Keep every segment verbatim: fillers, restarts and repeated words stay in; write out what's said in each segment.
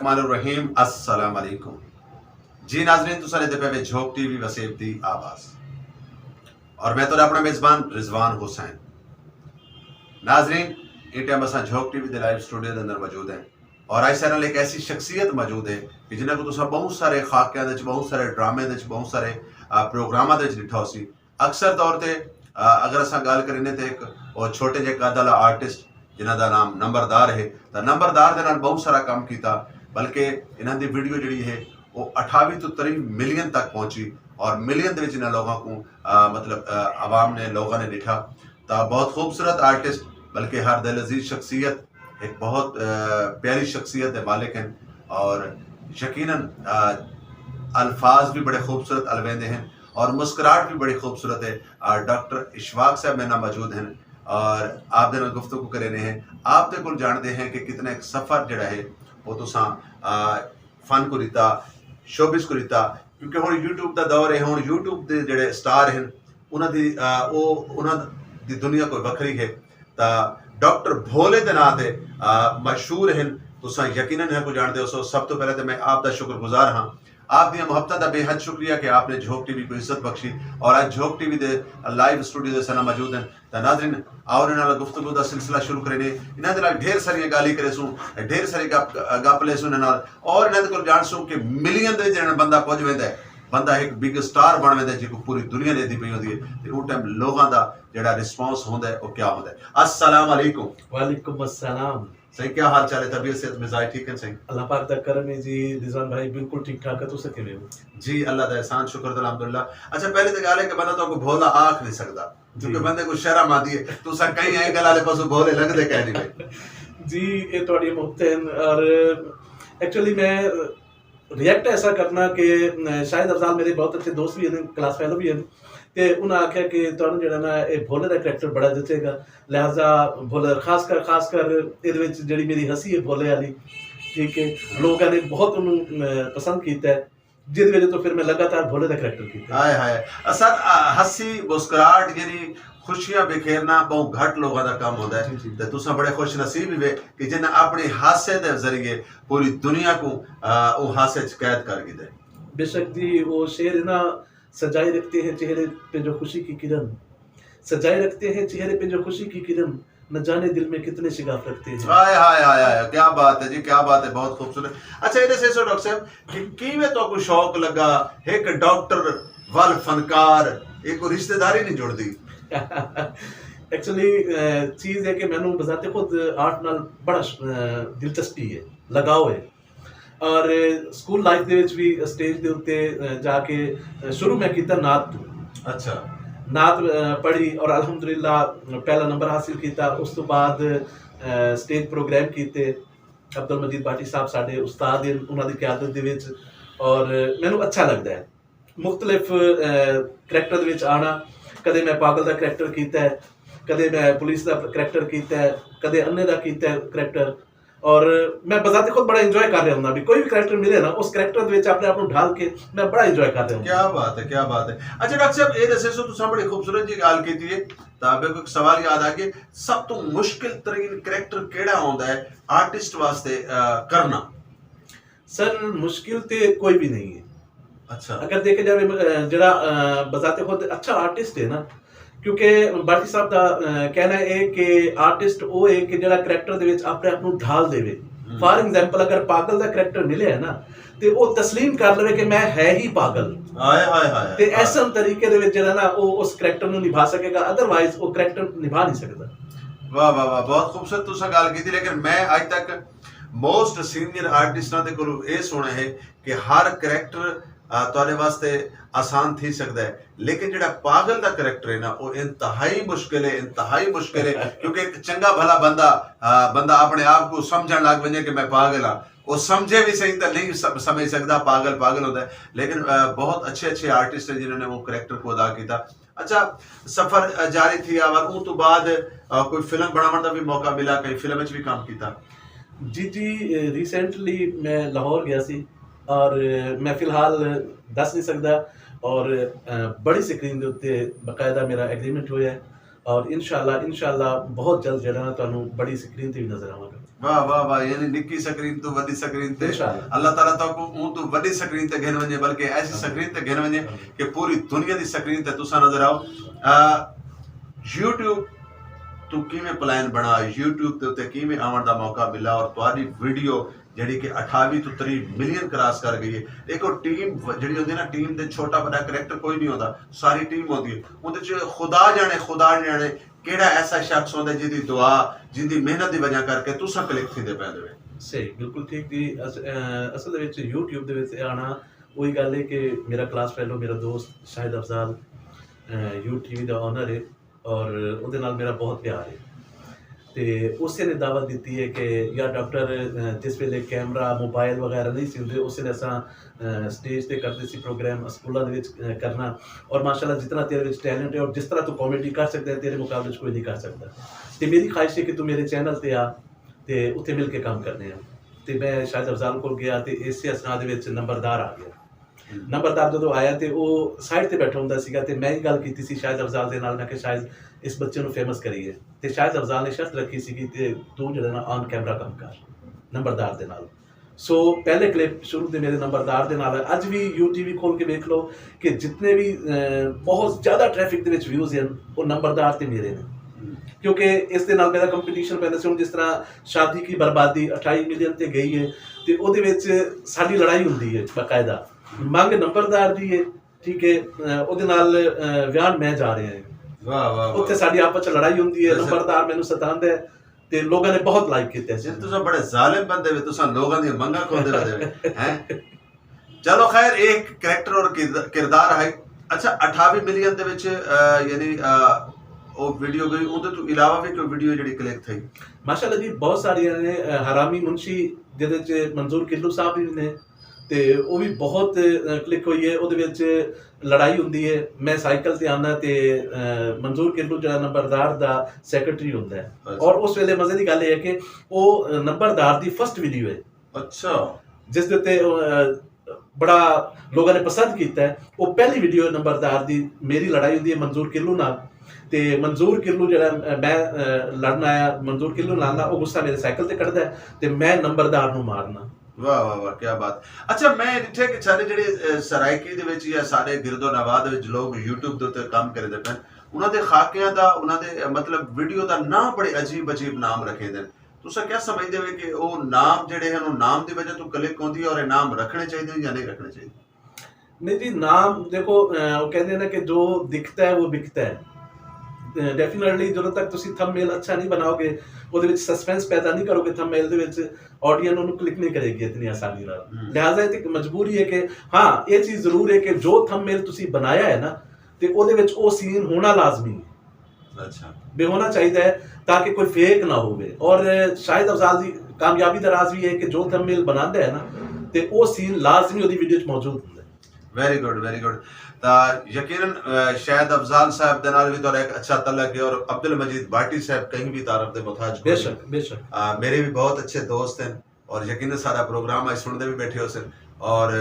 الرحمن الرحیم، السلام علیکم۔ جی ناظرین، تساں ݙیہدے پئے وے جھوک ٹی وی وسیب دی آواز، اور میں تہاݙا اپݨا میزبان رضوان حسین۔ ناظرین، ایں ٹائم اساں جھوک ٹی وی دے لائیو اسٹوڈیو دے اندر موجود ہیں، اور اڄ ساݙے نال ایک ایسی شخصیت موجود ہے کہ جنہاں کوں تساں ٻہوں سارے خاکیاں دے وچ، ٻہوں سارے ڈرامے دے وچ، ٻہوں سارے، آ، پروگراماں دے وچ ݙٹھا ہوسی۔ اکثر طور تے، آ، اگر اساں ڳالھ کریندے تے ہک او چھوٹے جے قد والا آرٹسٹ جنہاں دا نام نمبردار ہے، تاں نمبردار دے نال ٻہوں سارا کم کیتا، بلکہ انہاں دی ویڈیو جڑی ہے او اٹھاوی توں تریوی ملین تک پہنچی، اور ملین دے وچ انہاں لوگاں کوں، آ، مطلب، آ، عوام نے، لوگاں نے ݙٹھا۔ تاں بہت خوبصورت آرٹسٹ، بلکہ ہر دل عزیز شخصیت، ایک بہت، آ، پیاری شخصیت دے مالک ہیں، اور یقیناً، آ، الفاظ بھی بڑے خوبصورت الویندے ہیں اور مسکراہٹ بھی بڑی خوبصورت ہے۔ آ، ڈاکٹر اشفاق صاحب میرے نال موجود ہیں اور آپ دے نال گفتگو کریندے ہیں، آپ دے کول جاندے ہیں کہ کتنا ایک سفر جڑا ہے وہ تساں، آ، فن کوں ݙتا، شوبز کوں ݙتا، کیونکہ ہݨ یوٹیوب دا دور ہے، ہݨ یوٹیوب دے جڑے اسٹار ہیں، انہاں دی، آ، او، انہاں دی دنیا کوئی وکھری ہے۔ تاں ڈاکٹر بھولے دے ناں تے، آ، مشہور ہیں، تساں یقیناً انہاں کوں جاندے ہوسو۔ سب توں پہلے تے میں آپ دا شکر گزار ہاں، آپ دیاں محبتاں دا بے حد شکریہ کہ آپ نے جھوک ٹی وی کوں عزت بخشی، اور اڄ جھوک ٹی وی دے لائیو اسٹوڈیو دے سنا موجود ہیں۔ تاں ناظرین، آؤ انہاں نال گفتگو دا سلسلہ شروع کریندے۔ انہاں دے نال ڈھیر ساریاں ڳالھیں کریسوں، ڈھیر ساری گپ، گپ لیسوں انہاں نال، اور انہاں دے کول جانسوں کہ ملین دے وچ جڑا بندہ پڄ ویندا ہے، بندہ ہک بگ اسٹار بݨ ویندا ہے، جیکوں پوری دنیا ݙیہدی پئی ہوندی ہے، تے اوں ٹائم لوگاں دا جڑا رسپانس ہوندا ہے، او کیا ہوندا ہے۔ السلام علیکم۔ وعلیکم السلام۔ سائیں، کیا حال چال ہے؟ طبیعت، صحت مزاج ٹھیک ہے سائیں؟ اللہ پاک دا کرم ہے جی رضوان بھائی، بالکل ٹھیک ٹھاک ہے، تساں کیویں ہو؟ جی، اللہ دا احسان، شکر ہے، الحمدللہ۔ اچھا، پہلے تے ڳالھ ہے کہ بندہ تہاکوں بھولا آکھ نہیں سڳدا، کیونکہ جی۔ بندے کوں شرم آندی ہے۔ تساں کہیں ایں ڳالھ والے پاسوں بھولے لڳدے کائے نہیں پئے۔ جی، اے تہاݙی محبت ہن، اور ایکچولی میں ریئیکٹ ایسا کرنا کہ، ام، شاہد افضال میرے بہت اچھے دوست بھی ہیں، کلاس فیلو بھی ہیں، تے انہاں آکھیا کہ تہاݙوں جڑا نا اے بھولے دا کریکٹر بڑا جچے گا، لہذا بھولے خاص کر، خاص کر ایندے وچ جڑی میری ہنسی ہے بھولے والی، ٹھیک ہے، لوکاں نے بہت انہوں، ام، پسند کیتا ہے، جس وجہ تو پھر میں لگاتار بھولے دا کریکٹر کیتا ہے۔ ہائے ہائے۔ اسد، آ، ہنسی مسکراہٹ یعنی خوشیاں بکھیرنا ٻہوں گھٹ لوگاں دا کم ہوندا ہے۔ جی، جی۔ تے تساں بڑے خوش نصیب ہیوے کہ جنہاں اپݨی ہاسے دے ذریعے پوری دنیا کوں، آ، او ہاسے اچ قید کر گھدا ہے۔ بے شک جی، او شعر ہے نا، سجائے رکھتے ہیں چہرے پہ جو خوشی کی کرن، سجائے رکھتے ہیں چہرے پہ جو خوشی کی کرن، نہ جانے دل میں کتنے شگاف رکھتے ہیں۔ ہائے، ہائے، ہائے، ہائے، کیا بات ہے جی، کیا بات ہے، بہت خوبصورت۔ اچھا، اے ݙسیسو ڈاکٹر صاحب کہ کیویں تہاکوں شوق لڳا ہک ڈاکٹر ول فنکار، اے کوئی رشتہ داری نہیں جڑدی؟ ایکچولی، آ، چیز ہے کہ مینوں بذات خود آرٹ نال بڑا ش-، آ، دلچسپی ہے، لگاؤ ہے۔ اور اسکول لائف دے وچ بھی اسٹیج دے اُتے، آ، جا کے، آ، شروع میں کیتا نعت توں۔ اچھا۔ نعت، آ، پڑھی اور الحمدللہ پہلا نمبر حاصل کیتا۔ اس توں بعد، آ، اسٹیج پروگرام کیتے۔ عبدالمجید بھاٹی صاحب ساݙے استاد ہن، انہاں دی قیادت دے وچ، اور مینوں اچھا لڳدا ہے۔ مختلف، آ، کریکٹر دے وچ آنا، کدے میں پاگل دا کریکٹر کیتا ہے، کدے میں پولیس دا کریکٹر کیتا ہے، کدے انے دا کیتا ہے کریکٹر، اور میں بذات خود بڑا انجوائے کر رہا ہوں، بھی کوئی بھی کریکٹر ملے نا، اس کریکٹر دے وچ اپنے آپ نوں ڈھال کے میں بڑا انجوائے کر رہا ہوں۔ کیا بات ہے، کیا بات ہے۔ اچھا ڈاکٹر صاحب، اے ݙسیسو، تساں بڑی خوبصورت جی ڳالھ کیتی ہے، تاں میکوں ہک سوال یاد آ گیا، سب توں مشکل ترین کریکٹر کیڑا ہوندا ہے آرٹسٹ واسطے، آ، کرنا؟ سر، مشکل تے کوئی بھی نہیں ہے۔ اچھا۔ اگر دیکھا جائے، آ، جڑا، آ، بذات خود اچھا آرٹسٹ ہے نا، کیونکہ بھاٹی صاحب دا، آ، کہنا ہے کہ آرٹسٹ او ہے کہ جڑا کریکٹر دے وچ اپنے آپ نوں ڈھال دے۔ ہم۔ فار ایگزامپل، اگر پاگل دا کریکٹر ملے ہے نا، تے او تسلیم کر لوے کہ میں ہے ہی پاگل۔ ہائے، ہائے، ہائے، تے ہائے۔ احسن طریقے دے وچ جڑا نا، او اس کریکٹر نوں نبھا سکے گا، ادروائز او کریکٹر نبھا نہیں سکدا۔ واہ، واہ، واہ، بہت خوبصورت تساں ڳالھ کیتی، لیکن میں اڄ تک موسٹ سینئر آرٹسٹاں دے کولوں اے سُݨے ہے کہ ہر کریکٹر، آ، تہاݙے واسطے آسان تھی سڳدا ہے، لیکن جڑا پاگل دا کریکٹر ہے نا، او انتہائی مشکل ہے، انتہائی مشکل ہے، کیونکہ ایک چنگا بھلا بندہ، آ، بندہ اپݨے آپ کوں سمجھݨ لڳ ونڄے کہ میں پاگل ہاں، او سمجھے وی صحیح تاں نہیں سم-، سمجھ سڳدا، پاگل پاگل ہوندا ہے۔ لیکن، آ، بہت اچھے اچھے آرٹسٹ ہیں جنہوں نے وہ کریکٹر کو ادا کیتا۔ اچھا، سفر، آ، جاری تھی آ ول، اوں توں بعد، آ، کوئی فلم بݨاوݨ دا وی موقع ملا، کہیں فلم وچ وی کم کیتا؟ جی، جی، اے، ریسنٹلی میں لاہور گیا سی اور، اے، میں فی الحال دس نہیں سڳدا اور، اے، بڑی سکرین دے اُتے باقاعدہ میرا ایگریمنٹ ہویا ہے اور انشاءاللہ انشاءاللہ بہت جلد جڑا نا تانوں بڑی سکرین تے بھی نظر آواں گا۔ واہ واہ واہ، یعنی نکی سکرین تو وڈی سکرین تے۔ انشاءاللہ۔ اللہ تعالیٰ تہاکوں اوں تو وڈی سکرین تے گھن ونجے، بلکہ ایسی سکرین تے گھن ونجے کہ پوری دنیا دی سکرین تے تساں نظر آؤ۔ آ، یوٹیوب تو کیویں پلان بنا، یوٹیوب تے اتے کیویں آون دا موقع ملا اور تہاڈی ویڈیو جیڑھی کہ اٹھاوی تو تری ملین کراس کر گئی ہے۔ ایک او ٹیم جیڑھی ہوندی ہے نا، ٹیم دے چھوٹا وڈا کریکٹر کوئی نہیں ہوندا، ساری ٹیم ہوندی ہے۔ اوندے چ خدا جانے، خدا جانے کیڑا ایسا شخص ہوندا ہے جیندی دعا، جیندی محنت دی وجہ کر کے تساں کلک تھیندے پے دے۔ صحیح، بالکل ٹھیک جی۔ اس-، اہ، اصل دے وچ یوٹیوب دے وچ آنا وہی گل ہے کہ میرا کلاس فیلو، میرا دوست شاہد افضال، اہ، یو ٹی وی دا اونر ہے اور اوندے نال میرا بہت پیار ہے۔ تے اسے نے دعوت دیتی ہے کہ یار ڈاکٹر، اہ، جس ویلے کیمرہ، موبائل وغیرہ نہیں سی ہوندے، اس ویلے اساں، اہ، سٹیج تے کردے سی پروگرام، اسکولاں دے وچ، اہ، کرنا۔ اور ماشاءاللہ جتنا تیرے وچ ٹیلنٹ ہے اور جس طرح تو کامیڈی کر سکدا ہے، تیرے مقابلے وچ کوئی نہیں کر سکدا۔ تے میری خواہش ہے کہ تو میرے چینل تے آ، تے اتھے مل کے کم کرنے آں۔ تے میں شاہد افضال کول گیا تے ایسے اثنا دے وچ نمبردار آ گیا۔ نمبردار جدوں آیا تے او سائیڈ تے بیٹھا ہوندا سیگا تے میں ہی گل کیتی سی شاہد افضال دے نال، میں کہ شاہد اس بچے نوں فیمس کریے۔ تے شاہد افضال نے شرط رکھی سیگی تے تو جڑا نا آن کیمرہ کم کر، نمبردار دے نال۔ سو پہلے کلپ شروع دے میرے نمبردار دے نال ہے۔ اج وی یو ٹی وی کھول کے ویکھ لو کہ جتنے بھی، اہ، بہت زیادہ ٹریفک دے وچ ویوز ہیں، وہ نمبردار تے میرے نے۔ کیونکہ اس دے نال میرا کمپٹیشن پیندا سی۔ ہن جس طرح شادی کی بربادی اٹھائی ملین تے گئی ہے، تے اودے وچ ساڈی لڑائی ہوندی ہے باقاعدہ۔ منگ نمبردار دی ہے، ٹھیک ہے، اہ، اودے نال، اہ، ویان میں جا رہے ہیں۔ واہ واہ واہ۔ اتھے ساڈی آپس چ لڑائی ہوندی ہے، بے شک۔ نمبردار مینوں ستاندا ہے، تے لوگاں نے بہت لائک کیتا ہے۔ جی، تساں بڑے ظالم بندے وے، تساں لوگاں دی منگاں کھوندے ودے وے، ہیں؟ چلو خیر، ایک کریکٹر اور کرد-، کردار ہے۔ اچھا، اٹھاوی ملین دے وچ، آ، یعنی، آ، او ویڈیو گئی، اوندے تو علاوہ بھی کوئی ویڈیو جڑی کلک تھئی؟ ماشاءاللہ جی، بہت ساری نے، آ، حرامی منشی، جدے چ منظور کلو صاحب بھی نے، تے او بھی بہت، آ، کلک ہوئی ہے۔ اودے وچ لڑائی ہوندی ہے، میں سائیکل تے آنا تے، آ، منظور کلو جڑا نمبردار دا سیکرٹری ہوندا ہے۔ اچھا۔ اور اس ویلے مزے دی گل یہ ہے کہ او، آ، نمبردار دی فرسٹ ویڈیو ہے۔ اچھا۔ جس دے تے، آ، بڑا لوگاں نے پسند کیتا ہے۔ او پہلی ویڈیو نمبردار دی میری لڑائی ہوندی ہے منظور کلو نال۔ تے منظور کلو جڑا، آ، میں، آ، لڑن آیا منظور کلو نال نا، او غصہ میرے سائیکل تے کڈدا ہے تے میں نمبردار نوں مارنا۔ واہ واہ واہ، کیا بات۔ اچھا، میں ڈٹھے کہ سارے جڑے، آ، سرائیکی دے وچ یا سارے گرد و نواح دے وچ لوگ یوٹیوب دے تے کام کریندے پن، انہاں دے خاکیاں دا، انہاں دے، آ، مطلب ویڈیو دا نام بڑے عجیب عجیب نام رکھیندے۔ تساں کیا سمجھدے ہو کہ او نام جڑے ہیں، او نام دی وجہ تو کلک ہوندی ہے اور اے نام رکھنے چاہیے یا نہیں رکھنے چاہیے؟ نہیں جی، نام دیکھو، آ، وہ کہندے ہیں نا کہ جو دکھتا ہے وہ بکتا ہے۔ آ، ڈیفینیٹلی جدوں تک تسی تھمبنیل اچھا نہیں بناؤ گے، اودے وچ سسپینس پیدا نہیں کرو گے، تھمبنیل دے وچ آڈینس اونوں کلک نہیں کرے گی اتنی آسانی نال۔ ہم۔ لہذا یہ ایک مجبوری ہے کہ ہاں، یہ چیز ضرور ہے کہ جو تھمبنیل تسی بنایا ہے نا، تے اودے وچ او سین ہونا لازمی ہے۔ اچھا۔ بے ہونا چاہیدا ہے تاکہ کوئی فیک نہ ہووے۔ اور شاہد افضال دی کامیابی دا راز بھی ہے کہ جو تھمبنیل بناندا ہے نا، تے او سین لازمی اودی ویڈیو وچ موجود ہوندا ہے۔ ویری گڈ، ویری گڈ۔ تا یقیناً، آ، شاہد افضال صاحب دے نال بھی تہاڈا ایک اچھا تعلق ہے، اور عبدالمجید بھاٹی صاحب کہیں بھی تعارف دے محتاج بے کوئی شک، نہیں۔ بے شک۔ آ، میرے بھی بہت اچھے دوست ہیں۔ اور یقیناً سارا پروگرام اج سنڑدے وی بیٹھے ہوسن، اور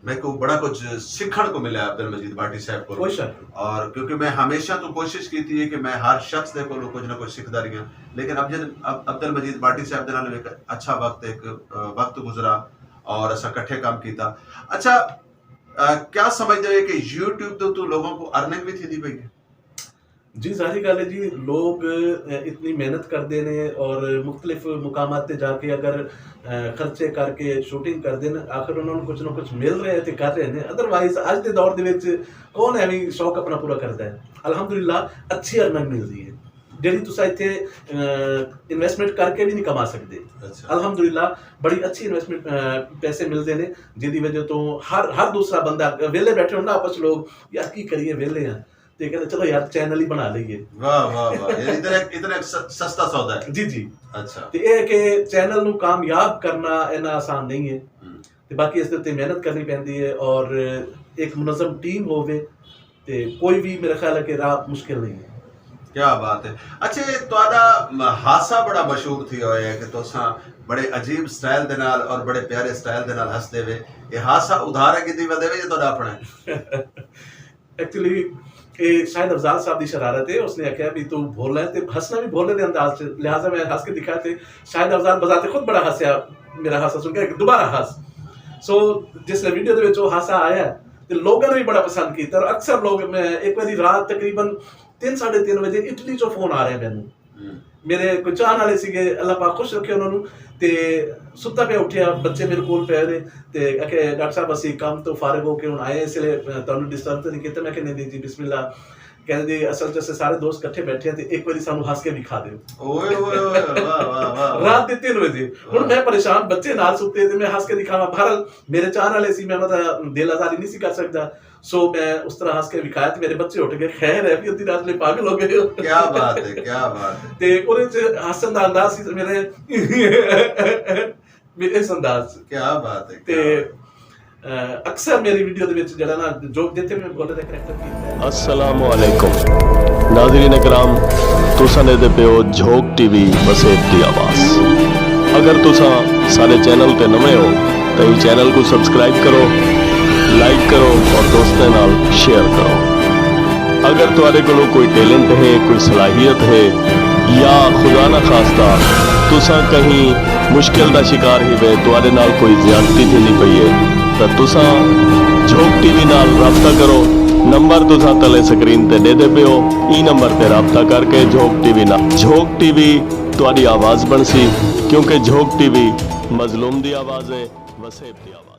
میکوں بڑا کجھ سکھنڑ کوں ملیا عبدالمجید بھاٹی صاحب کولوں۔ کوئی شک نہیں۔ اور کیونکہ میں ہمیشہ توں کوشش کیتی ہے کہ میں ہر شخص دے کولوں کجھ نہ کجھ سکھدا رہیاں، لیکن عبدالمجید بھاٹی صاحب دے نال ہک اچھا وقت، ہک وقت گزرا اور اساں کٹھے کم کیتا۔ اچھا، کیا سمجھدے ہو کہ یوٹیوب توں لوگاں کوں ارننگ وی تھیندی پئی ہے؟ جی، ظاہری گل ہے جی، لوگ اتنی محنت کردے نے اور مختلف مقامات تے جا کے اگر خرچے کر کے شوٹنگ کردے نے، آخر انہاں نوں کچھ نہ کچھ مل رہے تے کر رہے نے۔ ادروائز اج دے دور دے وچ کون ایویں شوق اپنا پورا کردا ہے؟ الحمدللہ، اچھی ارننگ ملدی ہے جیڑھی تساں اتھے انویسٹمنٹ کر کے وی نہیں کما سکدے۔ اچھا۔ الحمدللہ، بڑی اچھی انویسٹمنٹ، پیسے ملدے نے، جیندی وجہ توں ہر ہر دوسرا بندہ، ویلے بیٹھے ہن نا آپس لوگ، یار کی کریے، ویلے ہیں، تے کہندے چلو یار چینل ہی بنا لئیے۔ واہ واہ واہ، یعنی اتنا اتنا سستا سودا ہے۔ جی جی۔ اچھا۔ تے اے کہ چینل نوں کامیاب کرنا اینا آسان نہیں ہے۔ تے باقی اس دے تے محنت کرنی پیندی ہے اور ایک منظم ٹیم ہووے تے کوئی بھی میرا خیال ہے کہ راہ مشکل نہیں ہے۔ کیا بات ہے۔ اچھا، یہ تہاڈا ہاسا بڑا مشہور تھی ہویا ہے کہ تساں بڑے عجیب سٹائل دے نال اور بڑے پیارے سٹائل دے نال ہسدے وے۔ یہ ہاسا ادھار ہے کیتی ودے وے یا تہاڈا اپنا ہے؟ ایکچولی کہ شاہد افضال صاحب دی شرارت ہے، اس نے آکھیا بھی تو بھولا ہے تے ہسنا بھی بھولے دے انداز چ، لہذا میں ہس کے دکھایا تے شاہد افضال بذات خود بڑا ہسیا، میرا ہاسا سن کے کہ دوبارہ ہس۔ سو جس نے ویڈیو دے وچ وہ ہاسا آیا ہے تے لوگوں نے بھی بڑا پسند کیتا، اور اکثر لوگ، میں ایک باری رات تقریباً تین ساڑھے تین بجے اٹلی چوں فون آ رہے ہیں مینوں، میرے کوئی چاہن والے سیگے، اللہ پاک خوش رکھے انہاں نوں۔ تے ستا پیا اٹھیا، بچے میرے کول پے نے، تے آکھے ڈاکٹر صاحب اسی کم تو فارغ ہو کے ہن آئے، اس لیے تانوں ڈسٹرب تے نہیں کیتا۔ میں کہ نہیں نہیں جی، بسم اللہ۔ کہندے جی اصل چ اسے سارے دوست کٹھے بیٹھے ہیں تے ایک واری سانوں ہس کے دکھا دیو۔ اوئے اوئے اوئے، واہ واہ واہ واہ۔ رات دے تین بجے ہن میں پریشان، بچے نال ستے تے میں ہس کے دکھاواں۔ بہرحال میرے چاہن والے سی، میں انہاں دا دل آزاری نہیں سی کر سکدا۔ سو میں اس طرح ہس کے وکھایا تے میرے بچے اٹھ گئے، خیر ہے بھی ادھی رات لے پاگل ہو گئے ہو۔ کیا بات ہے، کیا بات ہے۔ تے اوہدے چ ہسن دا انداز سی میرے، میرے اس انداز چ۔ کیا بات ہے، تے کیا بات ہے۔ اکثر میری ویڈیو دے وچ جڑا نا جو جتھے میں بولے دا کریکٹر کیتا ہے۔ السلام علیکم ناظرین کرام، تساں ݙیہدے پیو جھوک ٹی وی وسیب دی آواز۔ اگر تساں ساݙے چینل تے نویں ہو تاں چینل کوں سبسکرائب کرو، لائک کرو اور دوستیں نال شیئر کرو۔ اگر تہاݙے کولوں کوئی ٹیلنٹ ہے، کوئی صلاحیت ہے، یا خدا نخواستہ تساں کہیں مشکل دا شکار ہیوے، تہاݙے نال کوئی زیادتی تھیندی پئی ہے، تاں تساں جھوک ٹی وی نال رابطہ کرو۔ نمبر تساں تلے سکرین تے ݙیہدے پیو، ایں نمبر تے رابطہ کر کے جھوک ٹی وی نال، جھوک ٹی وی تہاݙی آواز بݨسی، کیونکہ جھوک ٹی وی مظلوم دی آواز ہے، وسیب دی آواز۔